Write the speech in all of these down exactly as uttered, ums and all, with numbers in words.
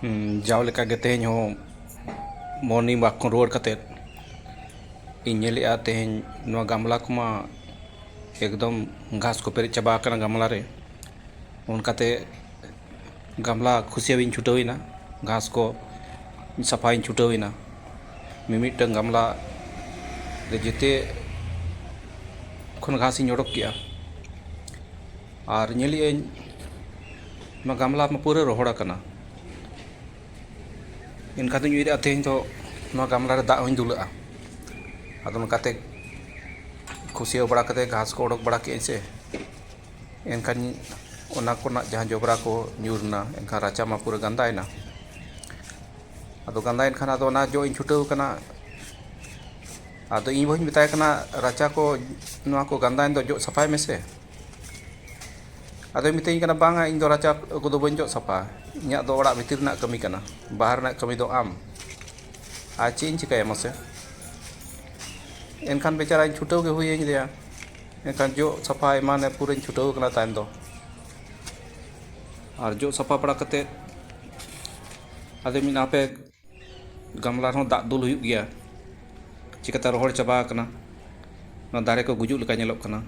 ᱦᱩᱸ, ᱡᱟᱣ ᱞᱮᱠᱟᱜᱮ ᱛᱮᱦᱮᱧ ᱦᱚᱸ morning walk ᱠᱷᱚᱱ ᱨᱩᱣᱟᱹᱲ ᱠᱟᱛᱮᱫ ᱤᱧ ᱧᱮᱞᱮᱜᱼᱟ, ᱛᱮᱦᱮᱧ ᱱᱚᱣᱟ ᱜᱟᱢᱞᱟ ᱠᱚᱢᱟ ᱮᱠᱫᱚᱢ ᱜᱷᱟᱥ ᱠᱚ ᱯᱮᱨᱮᱡ ᱪᱟᱵᱟ ᱟᱠᱟᱱᱟ ᱜᱟᱢᱞᱟ ᱨᱮ᱾ ᱚᱱᱠᱟᱛᱮ ᱜᱟᱢᱞᱟ ᱠᱷᱩᱥᱭᱟᱹᱣᱤᱧ ᱪᱷᱩᱴᱟᱹᱣ ᱮᱱᱟ, ᱜᱷᱟᱥ ᱠᱚ ᱥᱟᱯᱷᱟᱭᱤᱧ ᱪᱷᱩᱴᱟᱹᱣ ᱮᱱᱟ᱾ ᱢᱤᱢᱤᱫᱴᱟᱹᱝ ᱜᱟᱢᱞᱟ ᱨᱮ ᱡᱮᱛᱮ ᱠᱷᱚᱱ ᱜᱷᱟᱥᱤᱧ ᱚᱰᱚᱠ ᱠᱮᱜᱼᱟ᱾ ᱟᱨ ᱧᱮᱞᱮᱜᱼᱟᱹᱧ, ᱱᱚᱣᱟ ᱜᱟᱢᱞᱟ ᱢᱟ ᱯᱩᱨᱟᱹ ᱨᱚᱦᱚᱲ ᱟᱠᱟᱱᱟ᱾ ᱮᱱᱠᱷᱟᱱ ᱫᱚᱧ ᱩᱭᱦᱟᱹᱨᱮᱜᱼᱟ, ᱛᱮᱦᱮᱧ ᱫᱚ ᱱᱚᱣᱟ ᱜᱟᱢᱞᱟ ᱨᱮ ᱫᱟᱜ ᱦᱚᱸᱧ ᱫᱩᱞᱟᱜᱼᱟ᱾ ᱟᱫᱚ ᱱᱚᱝᱠᱟᱛᱮ ᱠᱷᱩᱥᱭᱟᱹᱣ ᱵᱟᱲᱟ ᱠᱟᱛᱮ ᱜᱷᱟᱥ ᱠᱚ ᱚᱰᱚᱠ ᱵᱟᱲᱟ ᱠᱮᱜᱼᱟᱹᱧ ᱥᱮ, ᱮᱱᱠᱷᱟᱱ ᱚᱱᱟ ᱠᱚᱨᱮᱱᱟᱜ ᱡᱟᱦᱟᱸ ᱡᱚᱵᱽᱨᱟ ᱠᱚ ᱧᱩᱨ ᱮᱱᱟ, ᱮᱱᱠᱷᱟᱱ ᱨᱟᱪᱟ ᱢᱟ ᱯᱩᱨᱟᱹ ᱜᱟᱸᱫᱟᱭᱮᱱᱟ᱾ ᱟᱫᱚ ᱜᱟᱸᱫᱟᱭᱮᱱ ᱠᱷᱟᱱ ᱟᱫᱚ ᱚᱱᱟ ᱡᱚᱜ ᱤᱧ ᱪᱷᱩᱴᱟᱹᱣ ᱠᱟᱱᱟ᱾ ᱟᱫᱚ ᱤᱧ ᱵᱟᱹᱦᱩᱧ ᱢᱮᱛᱟᱭ ᱠᱟᱱᱟ, "ᱨᱟᱪᱟ ᱠᱚ, ᱱᱚᱣᱟ ᱠᱚ ᱜᱟᱸᱫᱟᱭᱮᱱ ᱫᱚ ᱡᱚᱜ ᱥᱟᱯᱷᱟᱭ ᱢᱮᱥᱮ᱾" ᱟᱫᱚᱭ ᱢᱤᱛᱟᱹᱧ ᱠᱟᱱᱟ, "ᱵᱟᱝᱟ, ᱤᱧ ᱫᱚ ᱨᱟᱪᱟ ᱠᱚᱫᱚ ᱵᱟᱹᱧ ᱡᱚᱜ ᱥᱟᱯᱷᱟ, ᱤᱧᱟᱹᱜ ᱫᱚ ᱚᱲᱟᱜ ᱵᱷᱤᱛᱤᱨ ᱨᱮᱱᱟᱜ ᱠᱟᱹᱢᱤ ᱠᱟᱱᱟ, ᱵᱟᱦᱨᱮ ᱨᱮᱱᱟᱜ ᱠᱟᱹᱢᱤ ᱫᱚ ᱟᱢ᱾" ᱟᱨ ᱪᱮᱫ ᱤᱧ ᱪᱤᱠᱟᱹᱭᱟ ᱢᱟᱥᱮ? ᱮᱱᱠᱷᱟᱱ ᱵᱮᱪᱟᱨᱟᱧ ᱪᱷᱩᱴᱟᱹᱣ ᱜᱮ ᱦᱩᱭᱟᱹᱧ ᱨᱮᱭᱟ᱾ ᱮᱱᱠᱷᱟᱱ ᱡᱚᱜ ᱥᱟᱯᱷᱟ ᱮᱢᱟᱱᱮ ᱯᱩᱨᱟᱹᱧ ᱪᱷᱩᱴᱟᱹᱣ ᱠᱟᱱᱟ ᱛᱟᱭᱚᱢ ᱫᱚ᱾ ᱟᱨ ᱡᱚᱜ ᱥᱟᱯᱷᱟ ᱵᱟᱲᱟ ᱠᱟᱛᱮᱫ ᱟᱫᱚ ᱢᱮᱱᱟ, ᱦᱟᱯᱮ, ᱜᱟᱢᱞᱟ ᱨᱮᱦᱚᱸ ᱫᱟᱜ ᱫᱩᱞ ᱦᱩᱭᱩᱜ ᱜᱮᱭᱟ, ᱪᱤᱠᱟᱹᱛᱮ ᱨᱚᱦᱚᱲ ᱪᱟᱵᱟ ᱟᱠᱟᱱᱟ, ᱱᱚᱣᱟ ᱫᱟᱨᱮ ᱠᱚ ᱜᱩᱡᱩᱜ ᱞᱮᱠᱟ ᱧᱮᱞᱚᱜ ᱠᱟᱱᱟ᱾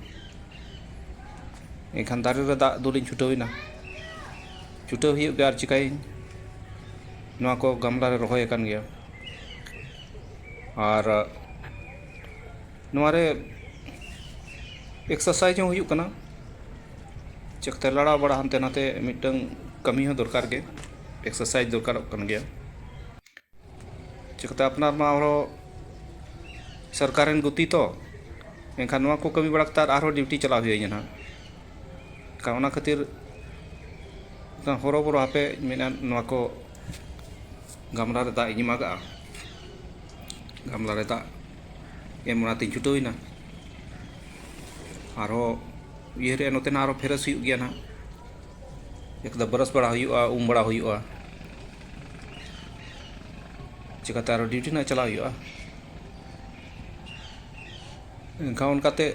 ᱮᱱᱠᱷᱟᱱ ᱫᱟᱨᱮ ᱨᱮ ᱫᱟᱜ ᱫᱩᱞᱤᱧ ᱪᱷᱩᱴᱟᱹᱣ ᱮᱱᱟ᱾ ᱪᱷᱩᱴᱟᱹᱣ ᱦᱩᱭᱩᱜ ᱜᱮᱭᱟ, ᱟᱨ ᱪᱤᱠᱟᱹᱭᱟᱹᱧ, ᱱᱚᱣᱟ ᱠᱚ ᱜᱟᱢᱞᱟ ᱨᱮ ᱨᱚᱦᱚᱭ ᱟᱠᱟᱱ ᱜᱮᱭᱟ᱾ ᱟᱨ ᱱᱚᱣᱟ ᱨᱮ exercise ᱦᱚᱸ ᱦᱩᱭᱩᱜ ᱠᱟᱱᱟ, ᱪᱮᱠᱟᱛᱮ ᱞᱟᱲᱟᱣ ᱵᱟᱲᱟ ᱦᱟᱱᱛᱮ ᱱᱟᱛᱮ ᱢᱤᱫᱴᱟᱹᱝ ᱠᱟᱹᱢᱤ ᱦᱚᱸ ᱫᱚᱨᱠᱟᱨ ᱜᱮ, exercise ᱫᱚᱨᱠᱟᱨᱚᱜ ᱠᱟᱱ ᱜᱮᱭᱟ᱾ ᱪᱤᱠᱟᱹᱛᱮ ᱟᱯᱱᱟᱨ ᱢᱟ ᱟᱨᱦᱚᱸ ᱥᱚᱨᱠᱟᱨ ᱨᱮᱱ ᱜᱩᱛᱤ ᱛᱚ, ᱮᱱᱠᱷᱟᱱ ᱱᱚᱣᱟ ᱠᱚ ᱠᱟᱹᱢᱤ ᱵᱟᱲᱟ ᱠᱟᱛᱮ ᱟᱨᱦᱚᱸ duty ᱪᱟᱞᱟᱣ ᱦᱩᱭᱟᱹᱧᱟ ᱱᱟᱦᱟᱜ᱾ ᱮᱱᱠᱷᱟᱱ ᱚᱱᱟ ᱠᱷᱟᱹᱛᱤᱨ ᱦᱚᱨᱚᱵᱚᱨᱚ ᱦᱟᱯᱮ ᱢᱮᱱᱟ, ᱱᱚᱣᱟ ᱠᱚ ᱜᱟᱢᱞᱟ ᱨᱮ ᱫᱟᱜ ᱤᱧ ᱮᱢᱟᱜᱟᱜᱼᱟ, ᱜᱟᱢᱞᱟ ᱨᱮ ᱫᱟᱜ ᱮᱢ ᱚᱱᱟᱛᱤᱧ ᱪᱷᱩᱴᱟᱹᱣ ᱮᱱᱟ᱾ ᱟᱨᱦᱚᱸ ᱩᱭᱦᱟᱹᱨᱮᱜᱼᱟ, ᱱᱚᱛᱮᱱᱟᱜ ᱟᱨᱦᱚᱸ fresh ᱦᱩᱭᱩᱜ ᱜᱮᱭᱟ ᱱᱟᱦᱟᱜ, ᱮᱠᱫᱚᱢ brush ᱵᱟᱲᱟ ᱦᱩᱭᱩᱜᱼᱟ, ᱩᱢ ᱵᱟᱲᱟ ᱦᱩᱭᱩᱜᱼᱟ, ᱪᱤᱠᱟᱹᱛᱮ ᱟᱨᱦᱚᱸ duty ᱱᱟᱦᱟᱜ ᱪᱟᱞᱟᱣ ᱦᱩᱭᱩᱜᱼᱟ᱾ ᱮᱱᱠᱷᱟᱱ ᱚᱱᱠᱟᱛᱮ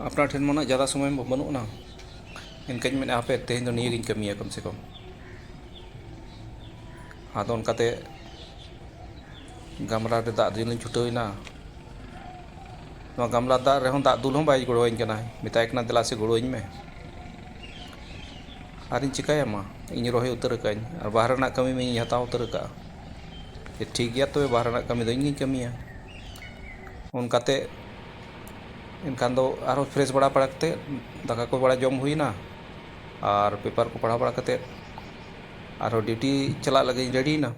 ᱟᱯᱱᱟᱨ ᱴᱷᱮᱱ ᱢᱟ ᱩᱱᱟᱹᱜ ᱡᱟᱫᱟ ᱥᱚᱢᱚᱭ ᱢᱟ ᱵᱟᱹᱱᱩᱜ ᱟᱱᱟ᱾ ᱮᱱᱠᱷᱟᱱ ᱢᱮᱱᱮᱫᱼᱟ, ᱦᱟᱯᱮ, ᱛᱮᱦᱮᱧ ᱫᱚ ᱱᱤᱭᱟᱹᱜᱤᱧ ᱠᱟᱹᱢᱤᱭᱟ ᱠᱚᱢ ᱥᱮ ᱠᱚᱢ᱾ ᱟᱫᱚ ᱚᱱᱠᱟᱛᱮ ᱜᱟᱢᱞᱟ ᱨᱮ ᱫᱟᱜ ᱫᱩᱞ ᱞᱤᱧ ᱪᱷᱩᱴᱟᱹᱣ ᱮᱱᱟ᱾ ᱱᱚᱣᱟ ᱜᱟᱢᱞᱟ ᱫᱟᱜ ᱨᱮᱦᱚᱸ ᱫᱟᱜ ᱫᱩᱞ ᱦᱚᱸ ᱵᱟᱭ ᱜᱚᱲᱚᱣᱟᱹᱧ ᱠᱟᱱᱟ᱾ ᱢᱮᱛᱟᱭ ᱠᱟᱱᱟ, "ᱫᱮᱞᱟ ᱥᱮ ᱜᱚᱲᱚᱣᱟᱹᱧ ᱢᱮ, ᱟᱨᱤᱧ ᱪᱤᱠᱟᱹᱭᱟ ᱢᱟ, ᱤᱧ ᱨᱚᱦᱚᱭ ᱩᱛᱟᱹᱨ ᱟᱠᱟᱫᱟᱹᱧ ᱟᱨ ᱵᱟᱦᱨᱮ ᱨᱮᱱᱟᱜ ᱠᱟᱹᱢᱤ ᱢᱟ ᱤᱧ ᱦᱟᱛᱟᱣ ᱩᱛᱟᱹᱨ ᱟᱠᱟᱫᱼᱟ᱾ ᱴᱷᱤᱠ ᱜᱮᱭᱟ, ᱛᱚᱵᱮ ᱵᱟᱦᱨᱮ ᱨᱮᱱᱟᱜ ᱠᱟᱹᱢᱤ ᱫᱚ ᱤᱧ ᱜᱤᱧ ᱠᱟᱹᱢᱤᱭᱟ᱾" ᱚᱱᱠᱟᱛᱮ ᱮᱱᱠᱷᱟᱱ ᱫᱚ ᱟᱨᱦᱚᱸ ᱯᱷᱨᱮᱥ ᱵᱟᱲᱟ ᱵᱟᱲᱟ ᱠᱟᱛᱮᱫ ᱫᱟᱠᱟ ᱠᱚ ᱵᱟᱲᱟ ᱡᱚᱢ ᱦᱩᱭᱱᱟ ᱟᱨ ᱯᱮᱯᱟᱨ ᱠᱚ ᱯᱟᱲᱦᱟᱣ ᱵᱟᱲᱟ ᱠᱟᱛᱮᱫ ᱟᱨᱦᱚᱸ ᱰᱤᱭᱩᱴᱤ ᱪᱟᱞᱟᱜ ᱞᱟᱹᱜᱤᱫ ᱤᱧ ᱨᱮᱰᱤᱭᱮᱱᱟ᱾